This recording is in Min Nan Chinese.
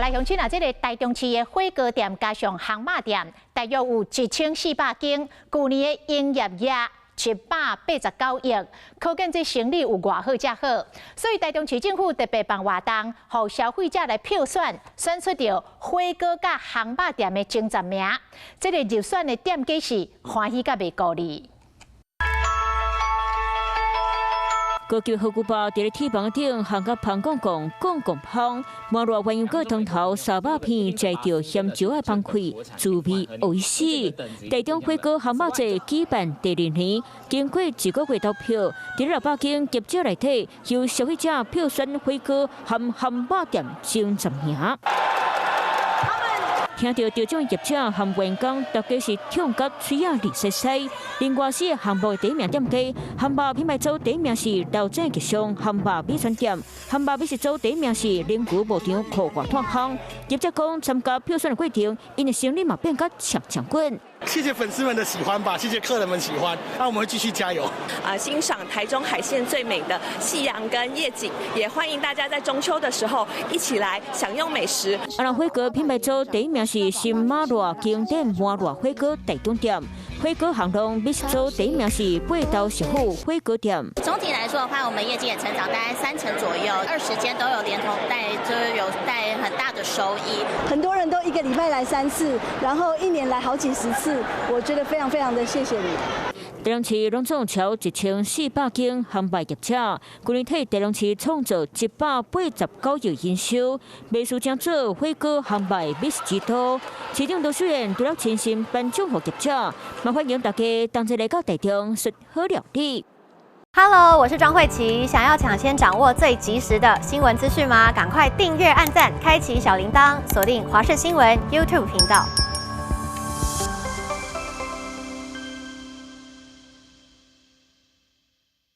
來鄉親啊，這个台中市的火鍋店加上烘肉店，大約有1400間，舊年的營業額789億，可見這生意有偌好才好。所以台中市政府特別辦活動，予消費者來票選，選出著火鍋佮烘肉店的前10名。這个入選的店家是歡喜佮袂顧慮。高級火鍋包佇咧鐵板頂烘甲芳摃摃、摃摃芳，麻辣鴛鴦鍋湯頭沙肉片，食著鹹椒仔芳氣，滋味會死。台中火鍋烘肉節舉辦第二年，經過一個月投票，佇600間業者內底，由消費者票選火鍋和烘肉店前10名。聽著得獎業者和員工，大家是痛甲喙仔膩澀澀。另外四个項目的第一名店家，烘肉品牌組第一名是劉井吉祥烘肉米線店，烘肉美食組第一名是靈谷牧場苦瓜炭烘。業者講，參加票選的過程，𪜶的生意嘛變甲搶搶滾。謝謝粉絲們的喜歡吧，謝謝客人們喜歡，那我們會繼續加油。啊，欣賞台中海線最美的夕陽跟夜景，也歡迎大家在中秋的時候一起來享用美食。啊，那火鍋品牌組第一名是新馬熱經典麻辣火鍋台中店，火鍋烘籠美食組第一名是八道師傅火鍋店。總體來說的話，我們業績也成長大概3成左右，20間都有連同帶，就是有帶很大的收益。很多人都一個禮拜來三次，然後一年來好幾十次。我覺得非常非常的謝謝你。台中市攏總超1400間烘肉業者，舊年替台中市創造189億營收，袂輸正做火鍋烘肉美食之都。市長盧秀燕除了親身頒獎予業者，嘛歡迎大家同齊來到台中食好料理。 Hello，我是莊慧琪，想要搶先掌握最及時的新聞資訊嗎？趕快訂閱、按讚、開啟小鈴鐺，鎖定華視新聞 YouTube 頻道。